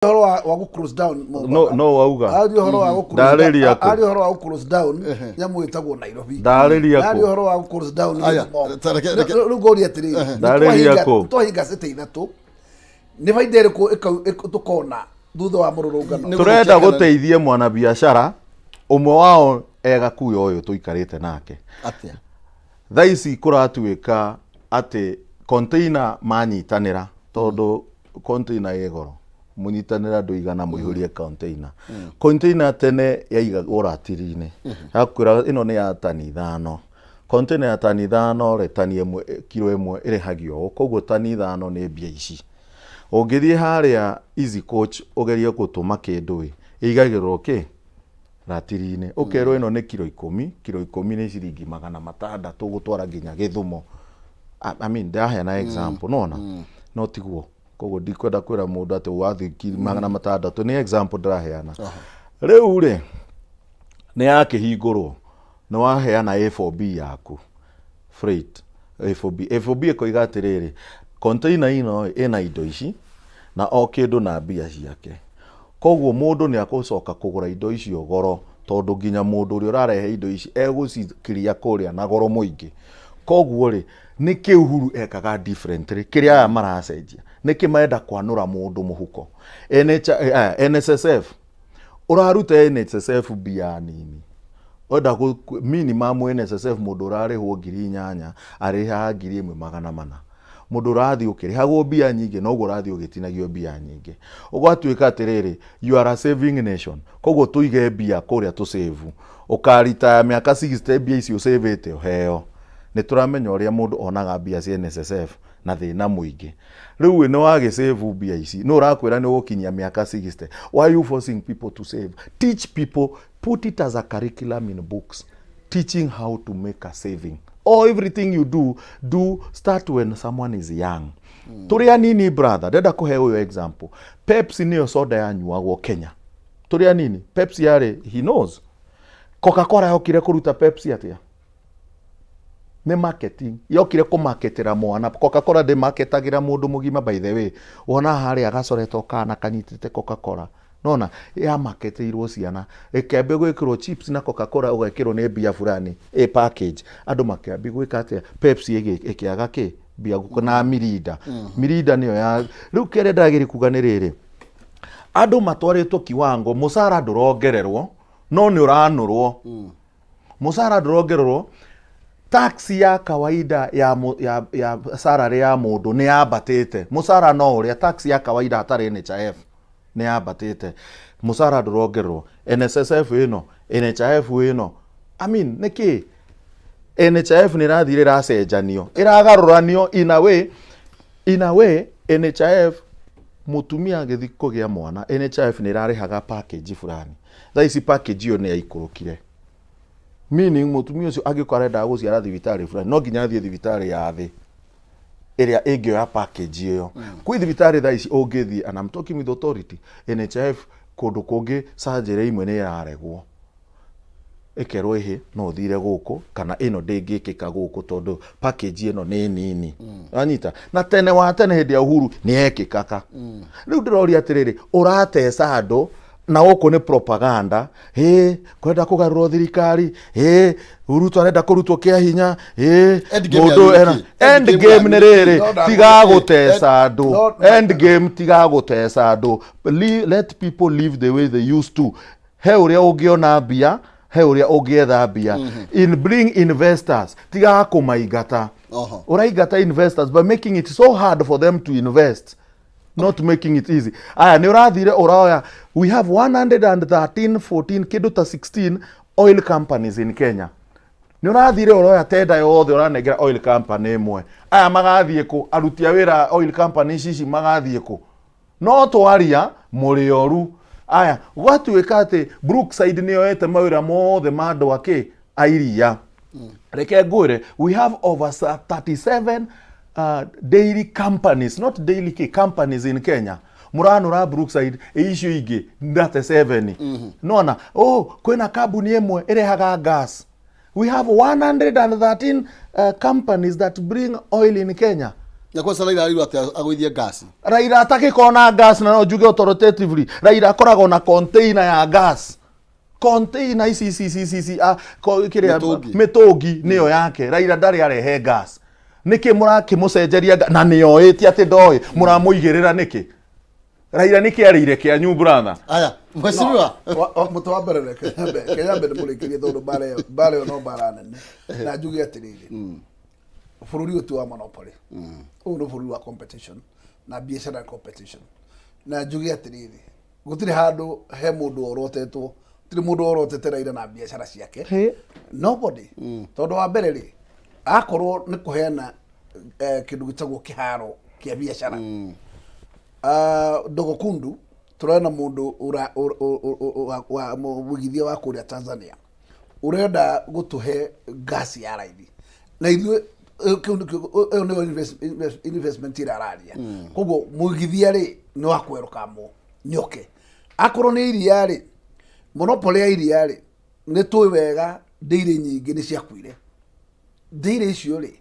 Ũhoro wa gũ close down No no wauga. Aria ũhoro wa gũ close Ndarĩria kũ? Aria ũhoro wa gũ close down nyamũ ĩtagwo Nairobi. Ndarĩria kũ? Aria ũhoro wa gũ close down Aya, Gĩthumo. ta Rĩu ngũria atĩrĩrĩ, Ndarĩria kũ? twahinga city ithatũ, nĩ baida ĩrĩkũ tũkona thutha wa mũrũrũngano? Tũrenda gũteithia mwanabiacara ũmwe wao egakuya ũyũ tũikarĩte nake. Atĩa? Thaa ici kũratuĩka atĩ container manyitanĩra, tondũ container ĩ goro, mũnyitanĩra andũ igana mũihũrie container. Container tene yaigagwo ratiri-inĩ, yakwĩra ĩno nĩ ya tani 5. Container ya tani 5 rĩ, tani ĩmwe, kiro ĩmwe ĩrĩhagio ũũ, koguo tani 5 nĩ mbia ici. Ũngĩthiĩ harĩa Easy Coach ũgerie gũtũma kĩndũ ĩ, ĩigagĩrĩrwo kĩ ratiri-inĩ, ũkerwo ĩno nĩ kiro 10, kiro 10 nĩ ciringi 600 gũtwara nginya Gĩthumo. I mean, ndĩraheana example, nona no tiguo, koguo ndikwenda kwĩra mũndũ atĩ wathiĩ ngiri 600, nĩ example ndĩraheana. Rĩu rĩ, nĩ yakĩhingũrwo, nĩ waheana A4B yaku freight FOB. FOB ĩkoiga atĩrĩrĩ, container ĩno ĩna indo ici na o kĩndũ na mbia ciake, koguo mũndũ nĩ agũcoka kũgũra indo icio goro, tondũ nginya mũndũ ũrĩa ũrarehe indo ici egũcikiria kũrĩa na goro mũingĩ. Koguo rĩ, nĩkĩ Uhuru ekaga differently kĩrĩa aya maracenjia? Nĩkĩ marenda kwanũra mũndũ mũhuko? NH, NSSF ũraruta NSSF mbia nini, wenda minimum NSSF, mũndũ ũrarĩhwo 8,000 arĩhaga 1,400. Mũndũ ũrathiĩ ũkĩrĩhagwo mbia nyingĩ, noguo ũrathiĩ ũgĩtinagio mbia nyingĩ. Ũgatuĩka atĩrĩrĩ, you are a saving nation, koguo tũige mbia kũrĩa tũsave, ũkaritaya mĩaka 60, mbia icio ũsavĩte ũheo. Nĩ tũramenya ũrĩa mũndũ onaga mbia cia NSSF na thĩna mũingĩ. Rĩu nĩ wagĩsave mbia ici, nĩ ũrakwĩra nĩ ũgũkinyia mĩaka 60. Why are you forcing people to save? Teach people, put it as a curriculum in books, teaching how to make a saving. Or everything you do, do start when someone is young. Tũrĩ anini, brother, ndĩrenda kũhe ũyũ example. Pepsi nĩyo soda yanyuagwo Kenya tũrĩ anini. Pepsi yarĩ, he knows Coca-Cola yokire kũruta Pepsi atĩa? Nĩ marketing yokire kũmaketĩra mwana. Coca-Cola ndĩmaketagĩra mũndũ mũgima. By the way, wona harĩa gacoretwo kana kanyitĩte Coca-Cola, nona yamaketĩirwo ciana, ĩkĩambia gwĩkĩrwo chips na Coca-Cola, ũgekĩrwo nĩ mbia fulani ĩ package, andũ makĩambia gwĩka atĩa? Pepsi ĩkĩaga kĩ mbia na Mirinda. Mirinda nĩyo ya rĩu. Kĩrĩa ndagĩrĩ kuga nĩ rĩrĩ, andũ matwarĩtwo kiwango mũcara ndũrongererwo, no nĩ ũranũrwo. Mũcara ndũrongererwo, tax ya kawaida ya salary ya mũndũ nĩ yambatĩte, mũcara no ũrĩa, tax ya kawaida hatarĩ NHIF nĩ yambatĩte, mũcara ndũrongererwo, NSSF ĩno, NHIF ĩno, I mean, nĩkĩ NHIF nĩ ĩrathire ĩracenjanio, ĩragarũranio in a way? NHIF, mũtumia agĩthiĩ kũgĩa mwana, NHIF nĩ ĩrarĩhaga package fulani. Thaa ici package ĩyo nĩ yaikũrũkire, meaning mũtumia ũcio angĩkorwo arendaga gũciara thibitarĩ fulani, no nginya athiĩ thibitarĩ ya thĩ ĩrĩa ĩngĩoya package ĩyo. Kwĩ thibitarĩ thaa ici ũngĩthiĩ, and I'm talking with authority, NHIF kũndũ kũngĩ surgery imwe nĩ ĩraregwo, ĩkerwo ĩhĩ no ũthire gũkũ kana ĩno ndĩngĩkĩka gũkũ tondũ package ĩno nĩ nini. Wanyita? Na tene wa tene hĩndĩ ya Uhuru nĩ yekĩkaga. Rĩu ndĩroria atĩrĩrĩ, ũrateca andũ na gũkũ nĩ propaganda, ĩ kwenda kũgarũrwo thirikari, ĩ Ruto arenda kũrutwo kĩa hinya, ĩ End game mũndũ yanyu ena nĩ kĩ? End End game game nĩ yanyu nĩ rĩrĩ, kĩ? tiga gũteca andũ. End game, tiga gũteca andũ. Let people live the way they used to. He ũrĩa ũngĩona mbia, he ũrĩa ũngĩetha mbia, in bring investors, tiga kũmaingata. Ũraingata investors by making it so hard for them to invest, not making it easy. Aya, nĩ ũrathire ũroya, we have 113, 14, kĩndũ ta 16 oil companies in Kenya. Nĩ ũrathire ũroya tenda yothe, ũranengera oil company ĩmwe. Aya magathiĩ kũ? Aruti a wĩra oil company ici magathiĩ kũ? No twaria mũrĩ oru. Aya, gwatuĩka atĩ Brookside nĩ yoete mawĩra mothe ma andũ akĩ a iria. Reke ngwĩre, we have over 37 dairy companies, not daily k companies in Kenya. Mũranũra Brookside, ĩ icio ingĩ 37 nona? Oh, kwĩna kambuni ĩmwe ĩrehaga gas. We have 113 companies that bring oil in Kenya. Na kwanza Raila arirwo atĩ agũithie ngasi. Raila atakĩkorwo na gas, na no njuge authoritatively Raila akoragwo na container ya gas, container ici ici ici ici ici kĩrĩa Mĩtũngi. Mĩtũngi nĩyo yake. Raila ndarĩ arehe gas. Nĩkĩ mũrakĩmũcenjeria na nĩoĩ ti atĩ ndoĩ mũramũigĩrĩra nĩkĩ? Raila nĩkĩ arĩire kĩanyu, brother? Aya, mheshimiwa. Mũtĩ wa mbere, reke nyambe ndĩmũrĩkĩrie tondũ mbara ĩyo, mbara ĩyo no mbara nene, na njuge atĩrĩrĩ, bũrũri ũyũ ti wa monopoly, ũyũ nĩ bũrũri wa competition na biacara competition. Na njuge atĩrĩrĩ, gũtirĩ handũ he mũndũ orotetwo, gũtirĩ mũndũ orotete Raila na biacara ciake. Nobody. Tondũ wa mbere rĩ, akorwo nĩ kũheana kĩndũ gĩtagwo kĩharo kĩa biacara. Ah, Dogo Kundu tũrona mũndũ wa mũigithia wa kũrĩa Tanzania ũrenda gũtũhe ngasi ya raithi, na ithuĩ kĩu ĩyo nĩyo investment ĩrĩa araria. Koguo mũigithia rĩ, nĩ wa kwerũkamwo nĩoke. Akorwo nĩ iria rĩ, monopoly ya iria rĩ, nĩ tũĩ wega ndĩirĩ nyingĩ nĩ ciakuire. Ndĩirĩ icio rĩ,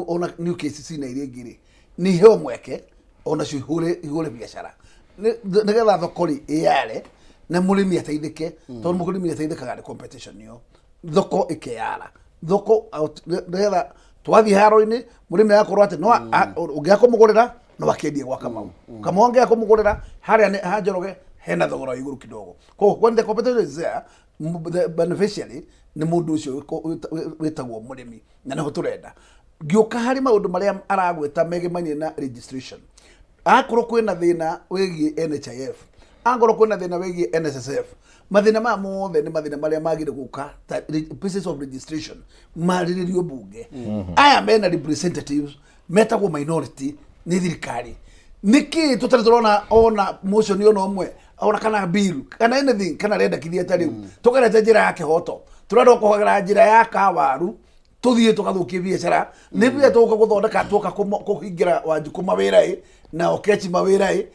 ona New KCC na iria ingĩ rĩ, nĩ iheo mweke onacio ihũre biacara nĩgetha thoko rĩ ĩyare na mũrĩmi ateithĩke, tondũ mũrĩmi ateithĩkaga nĩ competition ĩyo, thoko ĩkeyara thoko nĩgetha twathiĩ haro-inĩ mũrĩmi agakorwo atĩ no ũngĩaga kũmũgũrĩra no akĩendie gwa Kamau. Kamau angĩaga kũmũgũrĩra harĩa ha Njoroge hena thogora wa igũrũ kidogo. Koguo when the competition is there, the beneficiary nĩ mũndũ ũcio wĩtagwo mũrĩmi, na nĩho tũrenda. Ngĩũka harĩ maũndũ marĩa aragweta megemainie na registration, akorwo kwĩna thĩna wĩgiĩ NHIF, akorwo kwĩna thĩna wĩgiĩ NSSF, mathĩna maya mothe nĩ mathĩna marĩa magĩrĩire gũka ta pieces of registration marĩrĩrio bunge. Aya mena representatives metagwo minority nĩ thirikari. Nĩkĩ tũtarĩ tũrona ona motion ona ũmwe, ona kana bill kana anything kana rendekithia ta rĩu tũgerete njĩra ya kĩhoto? Tũrenda kũhogera njĩra ya kawaru, tũthiĩ tũgathũkie biacara. Nĩ mbia tũgũka gũthondeka tuoka kũhingĩra Wanjikũ mawĩra ĩ na Okechi mawĩra ĩ,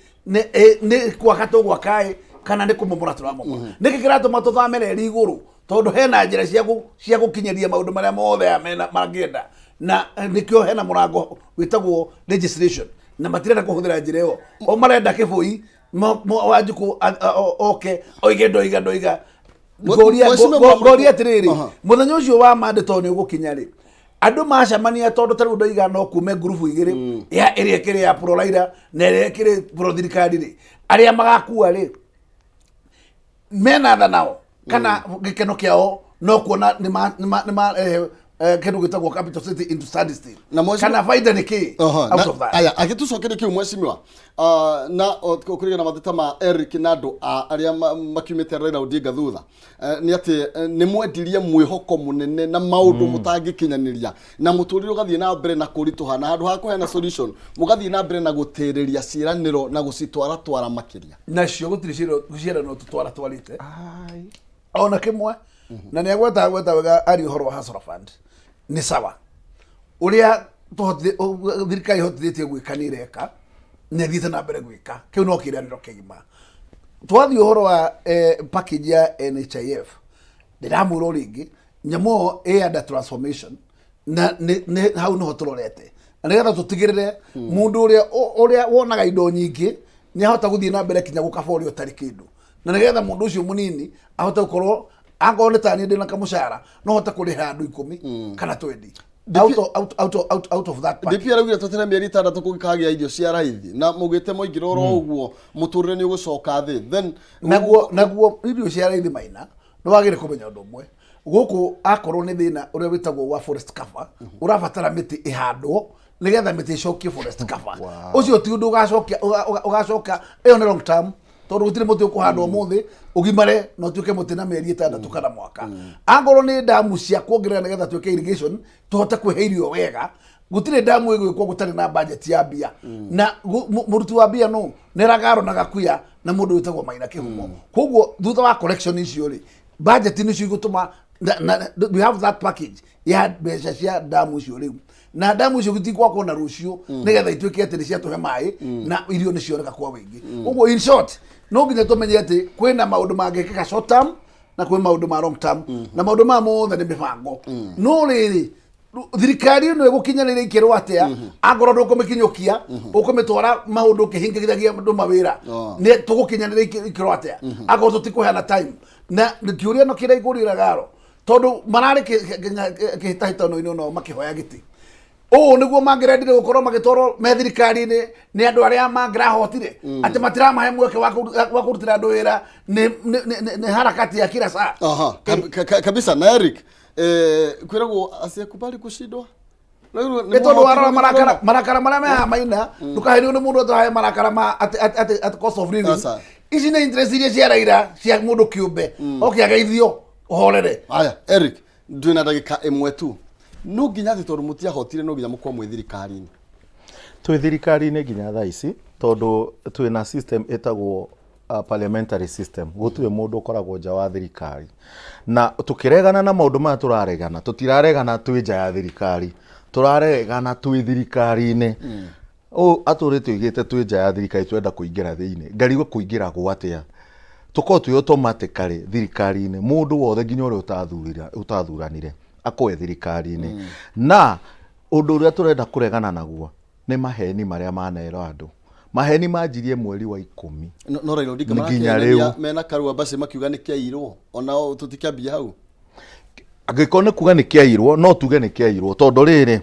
nĩ gwaka tũgwaka ĩ kana nĩ kũmomora tũramomora? Nĩkĩ kĩratũma tũthame reri igũrũ? Tondũ hena njĩra cia gũkinyĩria maũndũ marĩa mothe aya mena mangĩenda, na nĩkĩo hena mũrango wĩtagwo legislation, na matirenda kũhũthĩra njĩra ĩyo. O marenda kĩbũi Wanjikũ oke oige ndoiga ndoiga. Ngoria Mheshimiwa ngoria atĩrĩrĩ, mũthenya ũcio wa mandĩto nĩ ũgũkinya rĩ andũ macemania? Tondũ ta rĩu ndoiga no kume ngurubu igĩrĩ, ya ĩrĩa ĩkĩrĩ ya pro Raila na ĩrĩa ĩkĩrĩ pro thirikari rĩ, arĩa magakua rĩ, mena tha nao kana gĩkeno kĩao no kuona nĩ ma kĩndũ gĩtagwo capital city into standstill? Na kana baida nĩ kĩ out of that? Aya, agĩtũcokeria kĩu, mheshimiwa, na kũringana na mateta ma Eric na andũ arĩa makiumĩte Raila Odinga thutha, nĩ atĩ nĩ mwendirie mwĩhoko mũnene na maũndũ mũtangĩkinyanĩria, na mũtũrĩre ũgathiĩ na mbere na kũritũha, na handũ ha kũheana solution mũgathiĩ na mbere na gũtĩrĩria ciĩranĩro na gũcitwara twara makĩria. Nacio gũtirĩ ciĩranĩro tũtwara twarĩte ona kĩmwe, na nĩ agweta agweta wega ari ũhoro wa Hustler Fund. Nĩ sawa, ũrĩa thirikari ĩhotithĩtie gwĩka nĩ ĩreka na ĩthiĩte na mbere gwĩka. Kĩu no kĩĩranĩro kĩgima. Twathiĩ ũhoro wa package ya NHIF, ndĩramwĩra o rĩngĩ, nyamũ ĩyo ĩ under transformation, na nĩ hau nĩho tũrorete, na nĩgetha tũtigĩrĩre mũndũ ũrĩa wonaga indo nyingĩ nĩ ahota gũthiĩ na mbere kinya gũkaba ũrĩa ũtarĩ kĩndũ, na nĩgetha mũndũ ũcio mũnini ahote gũkorwo, akorwo nĩ taniĩ ndĩna kamũcara, no hote kũrĩha andũ 10 kana 20 out of that package. DP araugire twetere mĩeri 6 kũngĩkagĩa irio cia raithi, na mũgĩte mũingĩra oro ũguo mũtũrĩre nĩ ũgũcoka thĩ then. Naguo irio cia raithi, Maina, nĩ wagĩrĩire kũmenya ũndũ ũmwe gũkũ, akorwo nĩ thĩna ũrĩa wĩtagwo wa forest cover, ũrabatara mĩtĩ ĩhandwo nĩgetha mĩtĩ ĩcokie forest cover. Ũcio ti ũndũ ũgacokia ũgacoka, ĩyo nĩ long term, tondũ gũtirĩ mũtĩ ũkũhandwo ũmũthĩ ũgimare na ũtuĩke mũtĩ na mĩeri 6 kana mwaka. Angorwo nĩ ndamu cia kuongerera nĩgetha twĩke irrigation tũhote kwĩhe irio wega, gũtirĩ ndamu ĩgwĩkwo gũtarĩ na budget ya mbia, na mũruti wa mbia no nĩ Ragaro na Gakuya na mũndũ wĩtagwo Maina Kĩhumo. Koguo thutha wa correction icio rĩ, budget nĩcio igũtũma we have that package ya mbeca cia ndamu icio rĩu, na ndamu icio gitikwakwo na rũciũ nĩgetha ituĩke atĩ nĩ ciatũhe maĩ na irio nĩ cioneka kwa wĩingĩ. Ũguo in short, no nginya tũmenye atĩ kwĩna maũndũ mangĩkĩka short term na kwĩ maũndũ ma long term, na maũndũ maya mothe nĩ mĩbango. No rĩrĩ, Thirikari ĩno ĩgũkinyanĩria ikĩrwo atĩa angorwo ndũkũmĩkinyũkia, ũkũmĩtwara maũndũ ũkĩhingithagia andũ mawĩra? Oh. Nĩ tũgũkinyanĩria ikĩrwo atĩa angorwo tũtikũheana time? Na kĩũria no kĩrĩa ikũria garo, tondũ mararĩ kĩhĩtahĩtano-inĩ nao makĩhoya gĩtĩ, ũũ nĩguo mangĩrendire gũkorwo magĩtwarwo me thirikari-inĩ nĩ andũ arĩa mangĩrahotire, atĩ matiramahe mweke wa kũrutĩra andũ wĩra, nĩ harakati ya kila saa. Aha, kabisa. Na Eric, kwiragwo asiyekubali kushindwa. Nĩ tondũ warora marakara, marakara marĩa mehaha maina, ndũkahenio nĩ mũndũ atĩ marakara ma atĩ cost of living. Aca. Ici nĩ interest iria cia Raila, cia mũndũ kĩũmbe, oke ageithio ũhorere. Aya, Eric, ndwĩ na ndagĩka ĩmwe tu. No nginya atĩ tondũ mũtiahotire no nginya mũkorwo mwĩ thirikari-inĩ? Twĩ thirikari-inĩ nginya thaa ici, tondũ twĩna system ĩtagwo parliamentary system. Gũtirĩ mũndũ ũkoragwo nja wa thirikari, na tũkĩregana na maũndũ maya tũraregana, tũtiraregana twĩ nja ya thirikari, tũraregana twĩ thirikari-inĩ. Ũũ atũrĩte oigĩte twĩ nja ya thirikari, twenda kũingĩra thĩinĩ. Ngarigwo kũingĩra gwa atĩa? Tũkorwo twĩ automatically thirikari-inĩ, mũndũ wothe nginya ũrĩa ũtathuranire akorwo e thirikari-inĩ. Na ũndũ ũrĩa tũrenda kũregana naguo nĩ maheni marĩa manerwo andũ. Maheni manjirie mweri wa 10. No Raila Odinga Nginya marakĩonania rĩu. mena Karua Mbaci makiuga nĩ kĩairwo, onao tũtikĩambia hau. Angĩkorwo nĩ kuga nĩ kĩairwo, no tuge nĩ kĩairwo, tondũ rĩrĩ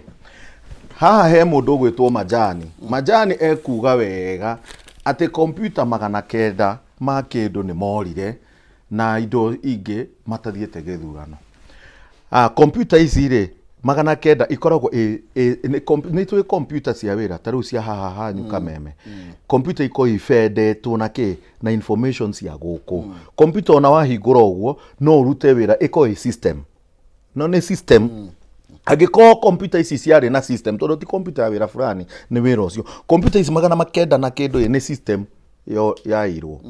haha he mũndũ ũgwĩtwo Majani. Majani ekuga wega atĩ kompiuta 900 ma kĩndũ nĩ morire na indo ingĩ matathiĩte gĩthurano. Kompiuta ici rĩ, 900 ikoragwo nĩ tũĩ kompiuta cia wĩra ta rĩu cia haha hanyu Kameme. Kompiuta ikoragwo ibendetwo na kĩ na information cia gũkũ. Kompiuta ona wahingũra ũguo no ũrute wĩra, ĩkoragwo ĩ system, no nĩ system. Angĩkorwo kompiuta ici ciarĩ na system, tondũ ti kompiuta ya wĩra fulani, nĩ wĩra ũcio, kompiuta ici 900 na kĩndũ ĩ nĩ system yo yairwo,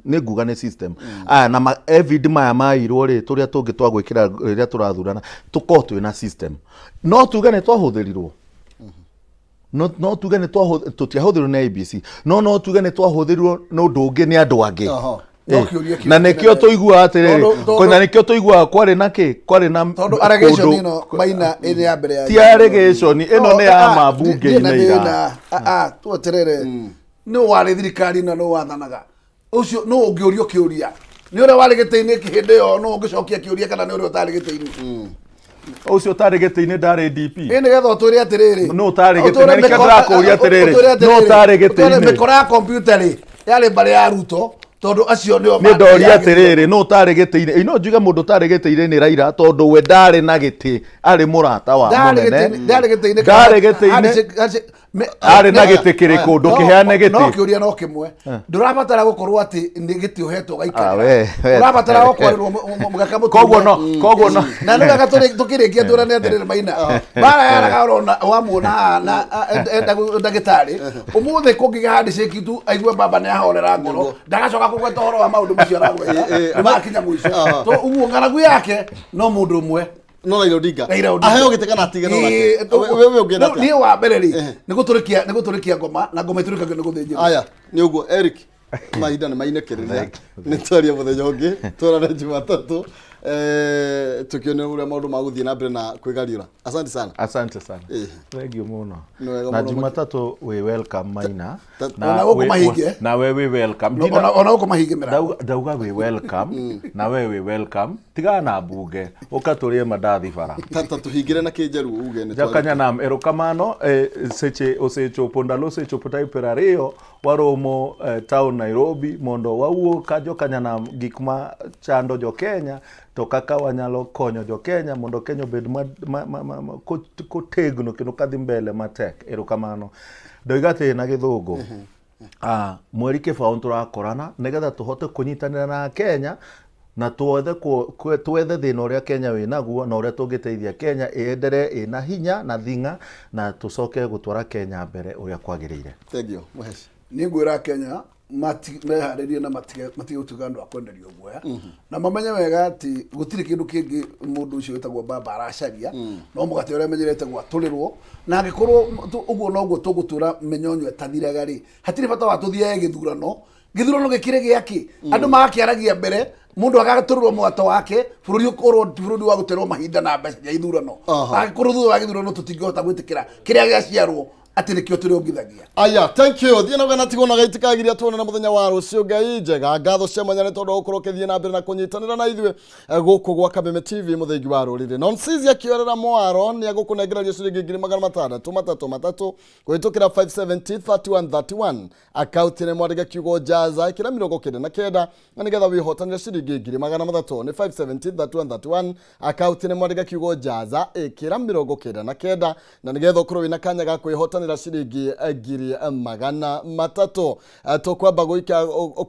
nĩ nguga nĩ system. Aya na ma evid maya mairwo rĩ, tũrĩa tũngĩ twa gwĩkĩra rĩrĩa tũrathurana tũkorwo twĩna system, no tuge nĩ twahũthĩrirwo, no tuge nĩ tũtiahũthĩrirwo nĩ IEBC, no tuge nĩ twahũthĩrirwo nĩ ũndũ ũngĩ nĩ andũ angĩ. No kĩũria kĩu Na nĩkĩo kĩnene. tũiguaga atĩrĩrĩ, na nĩkĩo tũiguaga kwarĩ na kĩ, kwarĩ na Tondũ allegation kũndũ- ĩno maina ĩrĩ ya mbere ya Ti allegation, ĩno nĩ ya ma Ndĩ na mbunge-inĩ ira. thĩna. Tweterere nĩ warĩ thirikari na nĩ wathanaga ũcio, nũ ũngĩũrio kĩũria? Nĩ ũrĩa warĩ gĩtĩ-inĩ hĩndĩ ĩyo nũ ũngĩcokia kĩũria, kana nĩ ũrĩa ũtarĩ gĩtĩ-inĩ? Ũcio ũtarĩ gĩtĩ-inĩ ndarĩ DP. Ĩ nĩgetha ũtwĩre atĩrĩrĩ, Nũ ũtarĩ gĩtĩ-inĩ? ũtwĩre Nĩkĩo ndĩrakũũria atĩrĩrĩ, ũtwĩre nũ atĩrĩrĩ, ũtarĩ ũtwĩre gĩtĩ-inĩ? mĩkora ya kompiuta rĩ, yarĩ mbarĩ ya Ruto, tondũ acio nĩo Nĩ ndoria atĩrĩrĩ, nũ ũtarĩ gĩtĩ-inĩ? Ĩ no njuge mũndũ ũtarĩ gĩtĩ-inĩ nĩ Raila, tondũ we ndarĩ na gĩtĩ, arĩ mũrata wa mũnene. Ndarĩ gĩtĩ-inĩ. Ndarĩ gĩtĩ-inĩ. Arĩ na gĩtĩ kĩrĩkũ? Ndũkĩheane No gĩtĩ. kĩũria no kĩmwe, ndũrabatara gũkorwo atĩ nĩ gĩtĩ ũhetwo Ah, gaikarĩra, we- ũrabatara gũkwarĩrwo mũgaka mũtune. Koguo no Na nĩ wega tũkĩrĩkia twĩrane atĩrĩrĩ, maina mbara yaraga ũrona wamuona haha na ndagĩtarĩ ũmũthĩ kũngĩgĩa handshake tu, aigue baba nĩ ahorera ngoro, ndagacoka kũgweta ũhoro wa maũndũ macio aragweta, nĩ makinya mũico. To ũguo ng'aragu yake no mũndũ ũmwe. No Raila Odinga. Raila Odinga. Aheo gĩtĩ kana atige no gate? We ũngĩenda Rĩu atĩa? Niĩ wa mbere rĩ, nĩ gũtũrĩkia ngoma, na ngoma itũrĩkagio nĩ gũthĩnjĩrwo. Aya, nĩ ũguo Eric, mahinda nĩ mainĩkĩrĩria, nĩ twaria mũthenya ũngĩ, twarane Jumatatũ, tũkĩone ũrĩa maũndũ magũthiĩ na mbere na kwĩgariũra. Asante sana. Asante sana. Thank you mũno. Nĩ wega Na mũno. Jumatatũ wĩ welcome, Maina. Na Ona gũkũ mahinge. Na we wĩ welcome. Ona gũkũ mahinge mĩrango. Ndauga wĩ welcome, na we wĩ welcome. Tigana na mbunge, ũka tũrĩe mandathi bara. Ta tũhingĩre na kĩnjaruo uge nĩ Jakanyanam, erokamano. Seche osechopo, ndalo osechopo tarik 20, waromo town Nairobi mondo wawuo ka jokanyanam gik ma chando jo Kenya, to kaka wanyalo konyo jo Kenya mondo Kenya obed ma kotegno kendo kadhi mbele matek. Erokamano. Ndoiga atĩ na gĩthũngũ, mweri 20 tũrakorana nĩgetha tũhote kũnyitanĩra na Kenya na twethe thĩna ũrĩa Kenya wĩ naguo na ũrĩa tũngĩteithia Kenya ĩenderee ĩna hinya na thing'a, na tũcoke gũtwara Kenya mbere ũrĩa kwagĩrĩire. Thank you, Mũheci. Niĩ ngwĩra Kenya meharĩrie na matige gũtuĩka andũ a kwenderio guoya, na mamenye wega atĩ gũtirĩ kĩndũ kĩngĩ mũndũ ũcio wĩtagwo baba aracaria no mũgate ũrĩa amenyerete gwatũrĩrwo. Na angĩkorwo ũguo noguo tũgũtũra mĩnyonyo ĩtathiraga rĩ, hatirĩ bata wa tũthiage gĩthurano. Gĩthurano gĩkĩrĩ gĩakĩ? Andũ magakĩaragia mbere. Mundu agatũrũrwo mwato wake, bũrũri ũkorwo ti bũrũri wa gũterwo mahinda na mbeca cia ithurano. Angĩkorwo thutha wa gĩthurano tũtingĩhota gwĩtĩkĩra kĩrĩa gĩaciarwo atĩ nĩkĩo tũrĩongithagia. Aya, thank you. Thiĩ na ũgana tigwo na gaitikagiria tuonane mũthenya wa rũciũ. Ngai njega, ngatho cia mwanya nĩ tondũ wa gũkorwo ũkĩthiĩ na mbere na kũnyitanĩra na ithuĩ gũkũ gwa Kameme TV, mũthingi wa rũrĩrĩ. Nonsizi akĩorera mwaro nĩ agũkũnengereria ciringi 633,300 kũhĩtũkĩra 570 31 31 akaunti nĩ mwandĩke kiugo jaza ĩkĩra 99 na nĩgetha wĩhotanĩre ciringi 300,000. Nĩ 570 31 31, akaunti nĩ mwandĩke kiugo jaza ĩkĩra 99 na nĩgetha ũkorwo wĩna kanya ga kwĩhotanĩra ciringi 300,000. Tũkwamba gũikia.